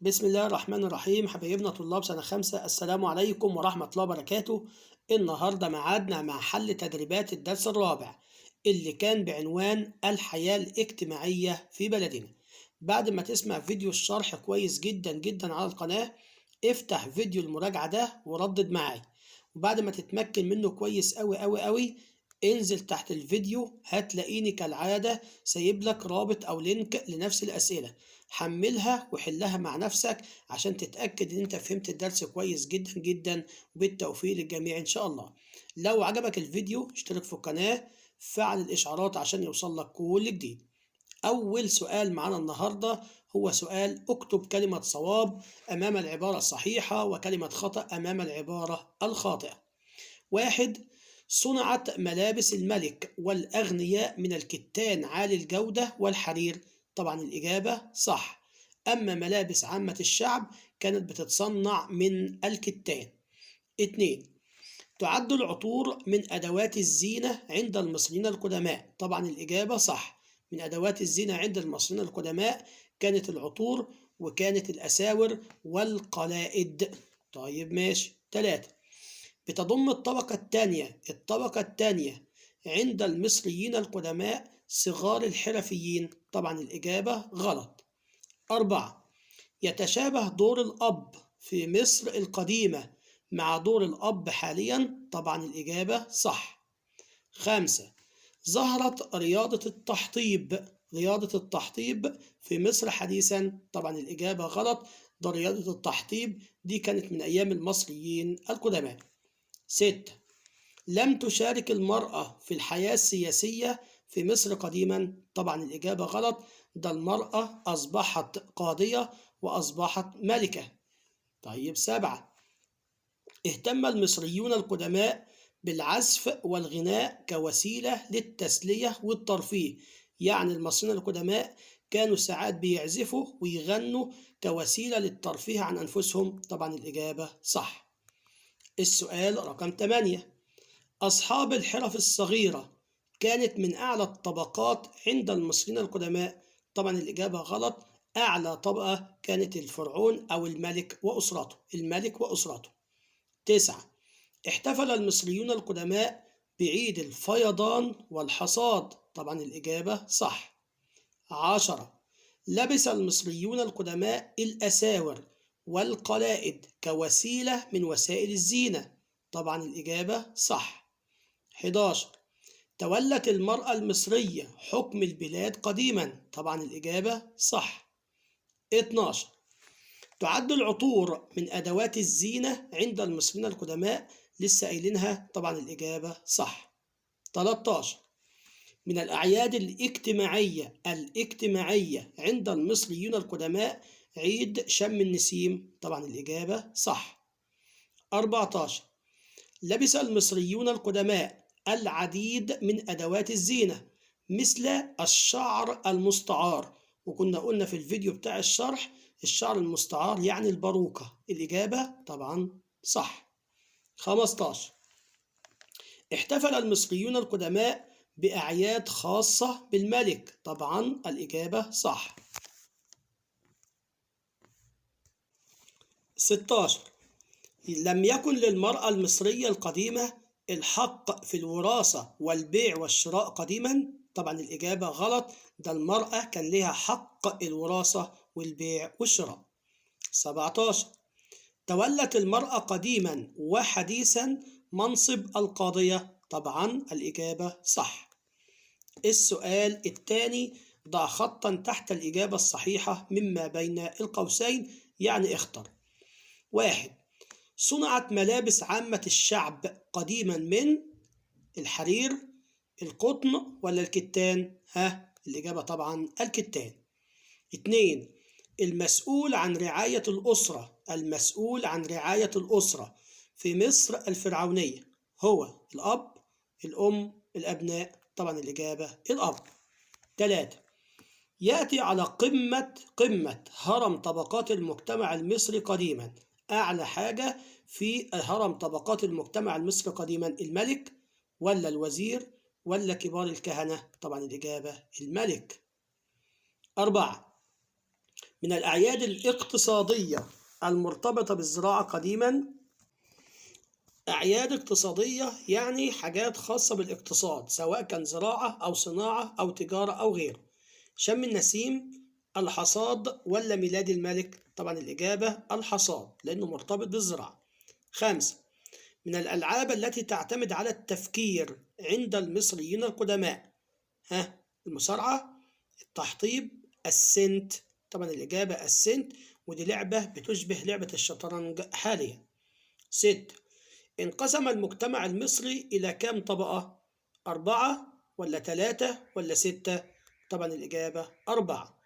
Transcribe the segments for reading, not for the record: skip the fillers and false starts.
بسم الله الرحمن الرحيم. حبايبنا طلاب سنة 5، السلام عليكم ورحمة الله وبركاته. النهاردة معادنا مع حل تدريبات الدرس الرابع اللي كان بعنوان الحياة الاجتماعية في بلدنا. بعد ما تسمع فيديو الشرح كويس جدا جدا على القناة، افتح فيديو المراجعة ده وردد معايا، وبعد ما تتمكن منه كويس أوي أوي أوي انزل تحت الفيديو، هتلاقيني كالعادة سايب لك رابط أو link لنفس الأسئلة، حملها وحلها مع نفسك عشان تتأكد إن أنت فهمت الدرس كويس جدا جدا. وبالتوفيق للجميع إن شاء الله. لو عجبك الفيديو اشترك في القناة، فعل الإشعارات عشان يوصل لك كل جديد. أول سؤال معانا النهاردة هو سؤال اكتب كلمة صواب أمام العبارة الصحيحة وكلمة خطأ أمام العبارة الخاطئة. 1، صنعت ملابس الملك والأغنياء من الكتان عالي الجودة والحرير. طبعا الإجابة صح. أما ملابس عامة الشعب كانت بتتصنع من الكتان. 2، تعد العطور من أدوات الزينة عند المصريين القدماء. طبعا الإجابة صح. من أدوات الزينة عند المصريين القدماء كانت العطور وكانت الأساور والقلائد. طيب ماشي. 3، بتضم الطبقة الثانية عند المصريين القدماء صغار الحرفيين. طبعا الإجابة غلط. 4، يتشابه دور الأب في مصر القديمة مع دور الأب حاليا. طبعا الإجابة صح. 5، ظهرت رياضة التحطيب في مصر حديثا. طبعا الإجابة غلط، ده رياضة التحطيب دي كانت من أيام المصريين القدماء. 6، لم تشارك المرأة في الحياة السياسية في مصر قديما. طبعا الإجابة غلط، ده المرأة أصبحت قاضية وأصبحت ملكة. طيب 7، اهتم المصريون القدماء بالعزف والغناء كوسيلة للتسلية والترفيه. يعني المصريون القدماء كانوا ساعات بيعزفوا ويغنوا كوسيلة للترفيه عن أنفسهم. طبعا الإجابة صح. السؤال رقم 8، أصحاب الحرف الصغيرة كانت من أعلى الطبقات عند المصريين القدماء. طبعا الإجابة غلط، أعلى طبقة كانت الفرعون أو الملك وأسرته، الملك وأسرته. 9، احتفل المصريون القدماء بعيد الفيضان والحصاد. طبعا الإجابة صح. 10، لبس المصريون القدماء الأساور والقلائد كوسيلة من وسائل الزينة. طبعا الإجابة صح. 11، تولت المرأة المصرية حكم البلاد قديما. طبعا الإجابة صح. 12، تعد العطور من أدوات الزينة عند المصريين القدماء، لسه قايلينها. طبعا الإجابة صح. 13، من الأعياد الاجتماعية عند المصريين القدماء عيد شم النسيم. طبعا الإجابة صح. 14، لبس المصريون القدماء العديد من أدوات الزينة مثل الشعر المستعار، وكنا قلنا في الفيديو بتاع الشرح الشعر المستعار يعني الباروكة. الإجابة طبعا صح. 15، احتفل المصريون القدماء بأعياد خاصة بالملك. طبعا الإجابة صح. 16، لم يكن للمرأة المصرية القديمة الحق في الوراثة والبيع والشراء قديما. طبعا الإجابة غلط، ده المرأة كان لها حق الوراثة والبيع والشراء. 17، تولت المرأة قديما وحديثا منصب القاضية. طبعا الإجابة صح. السؤال الثاني، ضع خطا تحت الإجابة الصحيحة مما بين القوسين، يعني اختر. 1، صنعت ملابس عامة الشعب قديما من الحرير، القطن ولا الكتان؟ ها، الإجابة طبعا الكتان. 2، المسؤول عن رعاية الأسرة، المسؤول عن رعاية الأسرة في مصر الفرعونية هو الأب، الأم، الأبناء؟ طبعا الإجابة الأب. 3، يأتي على قمة هرم طبقات المجتمع المصري قديما. أعلى حاجة في هرم طبقات المجتمع المصري قديما الملك ولا الوزير ولا كبار الكهنة؟ طبعا الإجابة الملك. 4، من الأعياد الاقتصادية المرتبطة بالزراعة قديما، أعياد اقتصادية يعني حاجات خاصة بالاقتصاد سواء كان زراعة أو صناعة أو تجارة أو غيره. شم النسيم، الحصاد، ولا ميلاد الملك؟ طبعا الإجابة الحصاد لأنه مرتبط بالزراعة. 5، من الألعاب التي تعتمد على التفكير عند المصريين القدماء، ها المصارعة، التحطيب، السنت؟ طبعا الإجابة السنت، ودي لعبة بتشبه لعبة الشطرنج حاليا. 6، انقسم المجتمع المصري إلى كام طبقة؟ 4 ولا 3 ولا 6؟ طبعا الإجابة 4.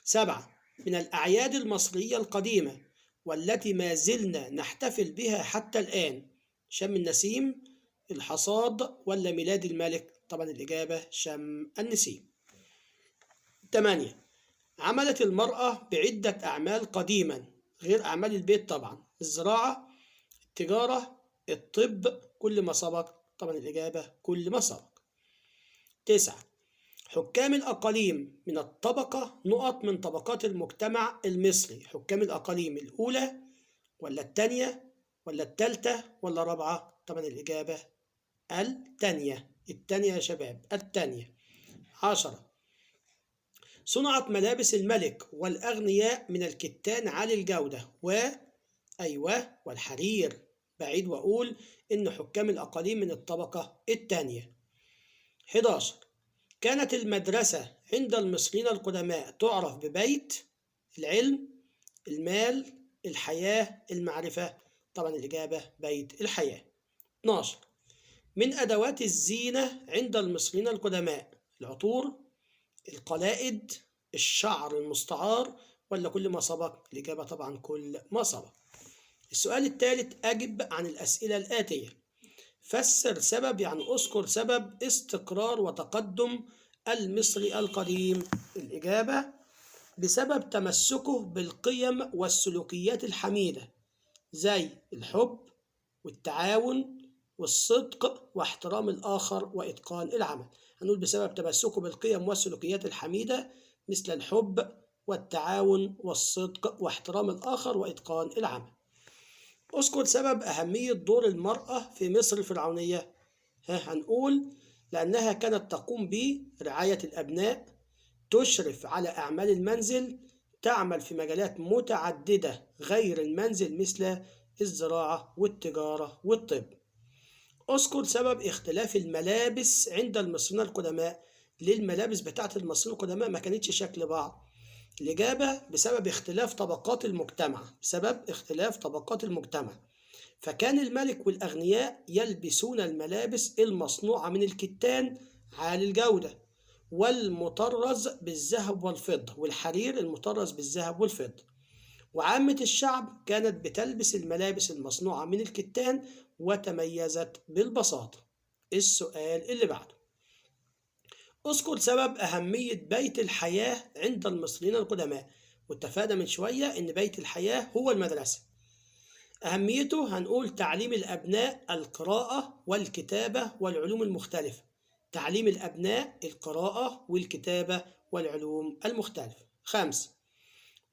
7، من الأعياد المصرية القديمة والتي ما زلنا نحتفل بها حتى الآن، شم النسيم، الحصاد، ولا ميلاد الملك؟ طبعا الإجابة شم النسيم. 8، عملت المرأة بعدة أعمال قديما غير أعمال البيت طبعا، الزراعة، التجارة، الطب، كل ما سبق؟ طبعا الإجابة كل ما سبق. 9، حكام الأقاليم من الطبقة نقط من طبقات المجتمع المصري، حكام الأقاليم الأولى ولا الثانية ولا الثالثة ولا الرابعة؟ طبعا الإجابة الثانية، الثانية يا شباب، الثانية. 10، صنعت ملابس الملك والأغنياء من الكتان عالي الجودة و أيوة والحرير. بعيد وأقول إن حكام الأقاليم من الطبقة الثانية. 11، كانت المدرسة عند المصريين القدماء تعرف ببيت العلم، المال، الحياة، المعرفة؟ طبعا الإجابة بيت الحياة. 12، من أدوات الزينة عند المصريين القدماء، العطور، القلائد، الشعر المستعار، ولا كل ما سبق؟ الإجابة طبعا كل ما سبق. السؤال الثالث، أجب عن الأسئلة الآتية. فسر سبب، يعني أذكر سبب استقرار وتقدم المصري القديم. الإجابة بسبب تمسكه بالقيم والسلوكيات الحميدة زي الحب والتعاون والصدق واحترام الآخر وإتقان العمل. هنقول بسبب تمسكه بالقيم والسلوكيات الحميدة مثل الحب والتعاون والصدق واحترام الآخر وإتقان العمل. اذكر سبب أهمية دور المرأة في مصر الفرعونية. هنقول لأنها كانت تقوم برعاية الأبناء، تشرف على أعمال المنزل، تعمل في مجالات متعددة غير المنزل مثل الزراعة والتجارة والطب. اذكر سبب اختلاف الملابس عند المصريين القدماء. ليه الملابس بتاعت المصريين القدماء ما كانتش شكل بعض؟ الإجابة بسبب اختلاف طبقات المجتمع، بسبب اختلاف طبقات المجتمع، فكان الملك والأغنياء يلبسون الملابس المصنوعة من الكتان عالي الجودة والمطرز بالذهب والفضة والحرير المطرز بالذهب والفضة، وعامة الشعب كانت بتلبس الملابس المصنوعة من الكتان وتميزت بالبساطة. السؤال اللي بعده، اذكر سبب أهمية بيت الحياة عند المصريين القدماء. واتفقنا من شوية إن بيت الحياة هو المدرسة. أهميته هنقول تعليم الأبناء القراءة والكتابة والعلوم المختلفة. تعليم الأبناء القراءة والكتابة والعلوم المختلفة. 5،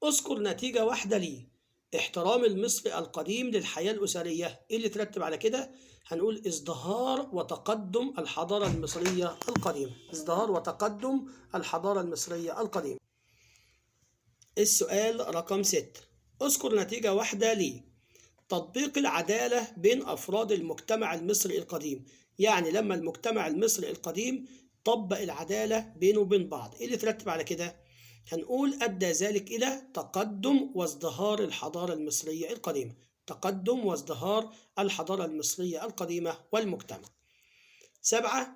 اذكر نتيجة واحدة ليه احترام المصري القديم للحياة الأسرية. إيه اللي ترتب على كده؟ هنقول ازدهار وتقدم الحضارة المصرية القديمة. ازدهار وتقدم الحضارة المصرية القديمة. السؤال رقم 6، اذكر نتيجة واحدة ليه تطبيق العدالة بين أفراد المجتمع المصري القديم. يعني لما المجتمع المصري القديم طبق العدالة بينه وبين بعض، إيه اللي ترتب على كده؟ هنقول أدى ذلك إلى تقدم وازدهار الحضارة المصرية القديمة. تقدم وازدهار الحضارة المصرية القديمة والمجتمع. 7،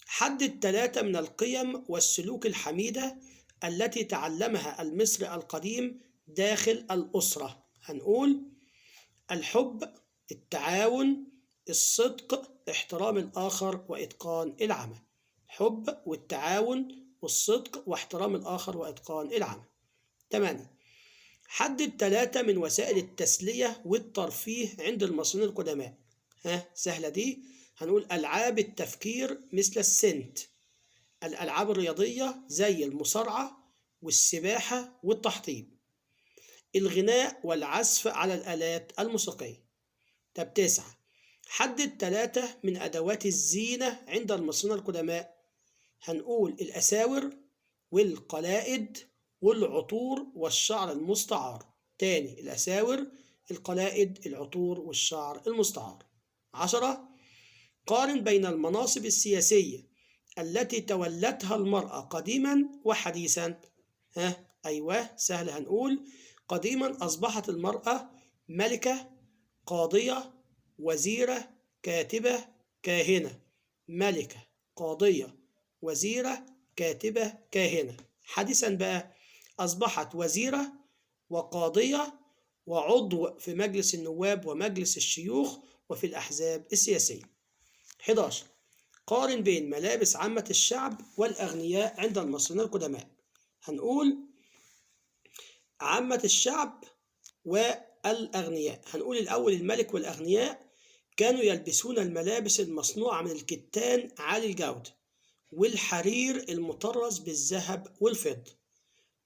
حدد 3 من القيم والسلوك الحميدة التي تعلمها المصري القديم داخل الأسرة. هنقول الحب، التعاون، الصدق، احترام الآخر وإتقان العمل. حب والتعاون والصدق واحترام الآخر وإتقان العمل. 8، حدد 3 من وسائل التسلية والترفيه عند المصريين القدماء. سهلة دي. هنقول ألعاب التفكير مثل السنت، الألعاب الرياضية زي المصارعة والسباحة والتحطيب. الغناء والعزف على الآلات الموسيقية. طب 9، حدد 3 من أدوات الزينة عند المصريين القدماء. هنقول الأساور والقلائد والعطور والشعر المستعار. تاني، الأساور، القلائد، العطور والشعر المستعار. 10، قارن بين المناصب السياسية التي تولتها المرأة قديما وحديثا. ها أيوة سهل، هنقول قديما أصبحت المرأة ملكة، قاضية، وزيرة، كاتبة، كاهنة. ملكة، قاضية، وزيرة، كاتبة، كاهنة. حديثا بقى أصبحت وزيرة وقاضية وعضو في مجلس النواب ومجلس الشيوخ وفي الأحزاب السياسية. 11، قارن بين ملابس عامة الشعب والأغنياء عند المصريين القدماء. هنقول عامة الشعب والأغنياء. هنقول الأول الملك والأغنياء كانوا يلبسون الملابس المصنوعة من الكتان عالي الجودة والحرير المطرز بالذهب والفضة،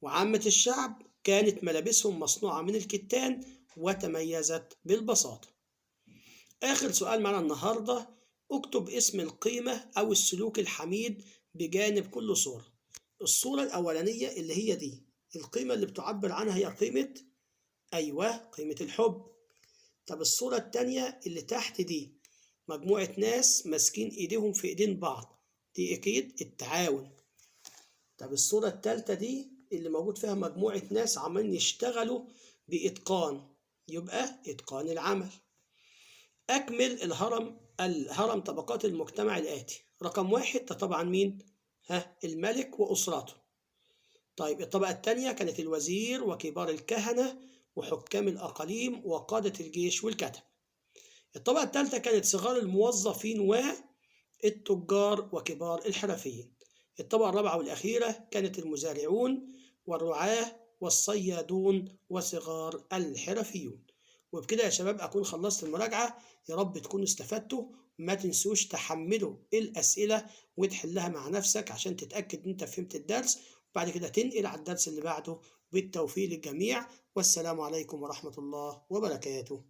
وعامة الشعب كانت ملابسهم مصنوعة من الكتان وتميزت بالبساطة. آخر سؤال معنا النهاردة، اكتب اسم القيمة أو السلوك الحميد بجانب كل صورة. الصورة الأولانية اللي هي دي، القيمة اللي بتعبر عنها هي قيمة، أيوة قيمة الحب. طب الصورة التانية اللي تحت دي مجموعة ناس ماسكين إيديهم في إيدين بعض، دي أكيد التعاون. طب الصورة التالتة دي اللي موجود فيها مجموعة ناس عمالين يشتغلوا بإتقان، يبقى إتقان العمل. أكمل الهرم طبقات المجتمع الآتي. رقم 1 ده طبعا مين؟ ها الملك وأسرته. طيب الطبقة الثانية كانت الوزير وكبار الكهنة وحكام الأقاليم وقادة الجيش والكتب. الطبقة الثالثة كانت صغار الموظفين والتجار وكبار الحرفيين. الطبقة الرابعة والأخيرة كانت المزارعون والرعاة والصيادون وصغار الحرفيون. وبكده يا شباب أكون خلصت المراجعة، يا رب تكونوا استفدتوا. ما تنسوش تحملوا الأسئلة وتحلها مع نفسك عشان تتأكد إن أنت فهمت الدرس، وبعد كده تنقل على الدرس اللي بعده. بالتوفيق للجميع، والسلام عليكم ورحمة الله وبركاته.